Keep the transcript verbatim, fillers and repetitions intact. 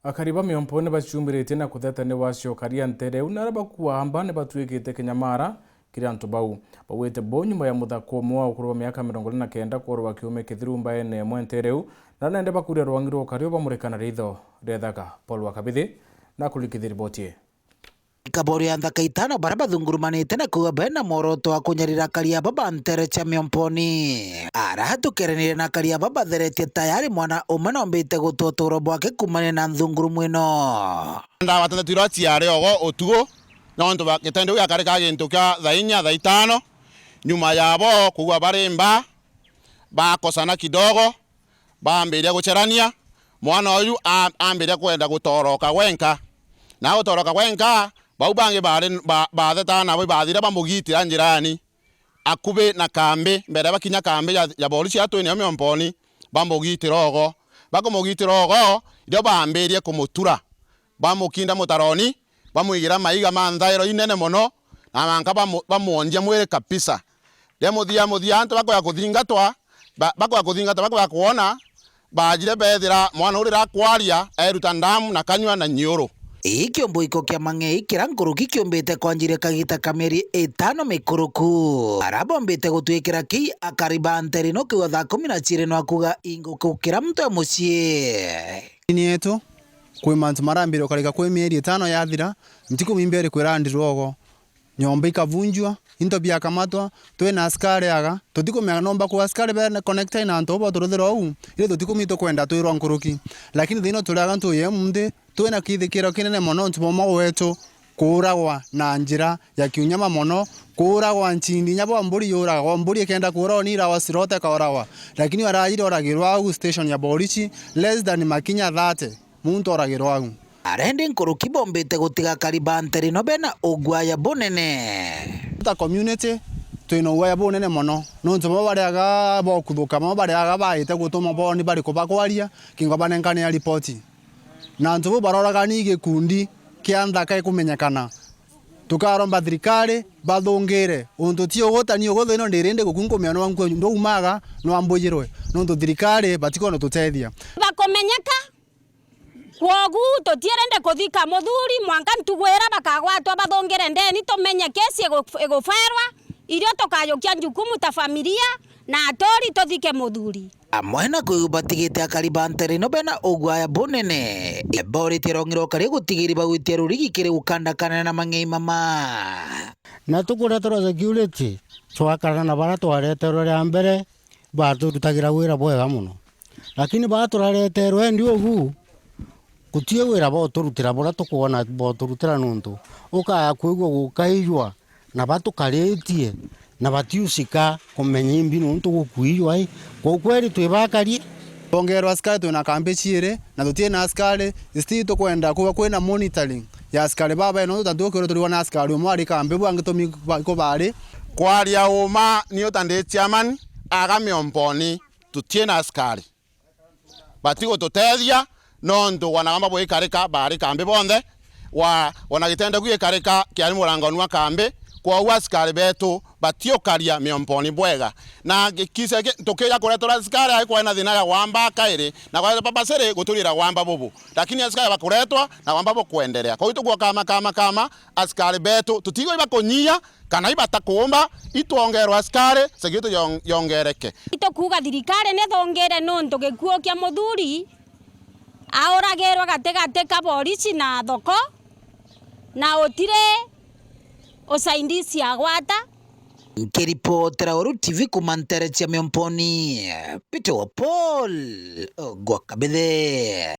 Akari ba Miomponi baciumbiritie na kutheta ni wacio karia ntere iu, na aria bakuaa amba ni batuikite kinyamara kiri antu bau. Bauite bo nyuma ya muthaka umwe wa ukuru wa miaka mirongo iri na kenda kworwa kiume kithiru mbaene imwe ntere iu, na nende bakuria rwangi rwa ukari ubamurika na ritho ria ithaka. Paul wa Kabithi na kurikithia riboti ii. Kaborio ya nthaka itano baria bathungurumanite na kuuga bena mworoto wa kunyarira akari aba ba ntere cia Miomponi. Ara tukeranire na akari aba batheretie tayari mwana umwe na ombite gutua uturo bwake kuumania na nthungurumu ino. Ndabatete twirwa ciare ogo utugu, nontu ba-, gitendo giu giakarika gintu kia thaa inya, thaa itano. Nyuma yabo kugua barimba, bakosana kidogo, baambiria gucerania, mwana uyu a-, aambiria kwenda gutoroka gwenka. Na gutoroka gwenka, bau bangi baari, ba-, batheta nabo ibathire bamugitira njirani, akubi na kambi, mbere bakinya kambi ya, ya borisi ya Twinio Miomponi, bamugitira ogo. Bakumugitira ogo, irio baambirie kumutura, bamukinda mutaroni, bamwigira maiga ma nthairo inene mono, na manka bamu-, bamwonjia mwiri kabisa. Ria muthia muthia, antu bakwea kuthingatwa, ba-, bakwea kuthingatwa, bakwea kwona, baajire beethira mwana uria akwaria eruta ndamu na kanyua na nyiuru. Ii kiumbo iko kia mang'ei kiria nkuruki kiumbite kwanjiria kagita ka mieri itano mikuruku. Ara bombite gutwikira kii akari ba ntere ino kiuga thaa kumi na ciiri no akuga inguku kira muntu e mucii. Ni yetu kwi mantu marambire ukarika kwi mieri itano yathira, ntiku mimbi iri kwira ndirwogo. Nyomba ikavunjwa, into biakamatwa, twina askari aga, tutikumenya nomba ku askari be connected na antu bo turuthira uu, indi tutikumenya tukwenda twirwa nkuruki. Lakini thiina turi aga ntuye munthi, twina kithikiro kinene mono nontu bwa umwe wetu kuuragwa na njira ya kiunyama mono, kuuragwa nchindi inya bwa mburi yuragwa, mburi ikenda kuuragwa ni irawa cirote kauragwa. Lakini arajire oragirwa au station ya borisi, less than makinya thirty. Muntu oragirwa au. Arendi nkuruki bombite gutiga akari ba ntere ino bena uguaya bunene. Ta community, twina uguaya bunene mono. Nontu baba bariaga bokuthuka, baba bariaga baite gutuma boni bari kubakwaria, kingo banenkane ya ripoti. Na antu bau baroraga ni gikundi kia nthaka ikumenyekana. Tukaromba thirikari bathungire. Untu ti ugutani ugu thino ndirindi guku nkumenya nwa nkwe ndaumaga, nwa mbujirwe. Nontu thirikari batikwona tutethia. Bakumenyeka, kwogu tutiirende kuthika muthuri, mwanka ntugu iria bakagwatwa bathungire ndeni, tumenye kesi igu-, iguferwa, irio tukajukia njukumu ta familia, na aturi tuthike muthuri. Amwe na kwiu batigite akari ba ntere ino bena uguaya bunene, boritie rong'i rwa ukari gutigiri bagwitia rurigi kiri gukandakana na mang'ei mama. Na tukureterwa security, twakarana na baria twareterwe ria mbere, baturutagira wira bwega mono. Lakini baria turareterwe endi ugu, guti wira boturutira buria tukwona boturutira, nontu ukaya kwigua gukaijwa na batukaritie na batiusika kumenya imbi nontu gukuijwa i. Kwou kweri twi bakari. Twongerwa askari, twina kambi ciiri, na tutii na askari, still tukwenda kuba kwina monitoring ya askari baba, nontu ta ntuku kiro turigwa na askari umwe ari kambi, bwangi tumi ba-, iko bari. Kwaria uma, ni uta ndi chairman, aga Miomponi, tutii na askari. Batigututethia, nontu wana bamba bwikarika bari kambi bonthe, wa, wana gitendo gwikarika kiari murangoni wa kambi, kwou askari betu batiukaria Miomponi bwega. Na gikise ki-, tukija kureterwa askari ai kwena thina ya wamba kairi, na kwa papa siri guturira wamba bubu. Lakini askari bakuretwa na wamba bukwenderea. Kwou tukua kama, kama, kama, askari betu, tutigo ibakunyia, kana ibatakuumba, itwongerwa askari, security yong-, yongereke. Itukuuga thirikari nithungire nontu gikuo kia muthuri auragirwe gatigati ka borisi na thoko, na utiri usaidizi agwata. Nkiripotera Weru T V kuma ntere cia Miomponi, Peter wa Paul, gwa Kabithe.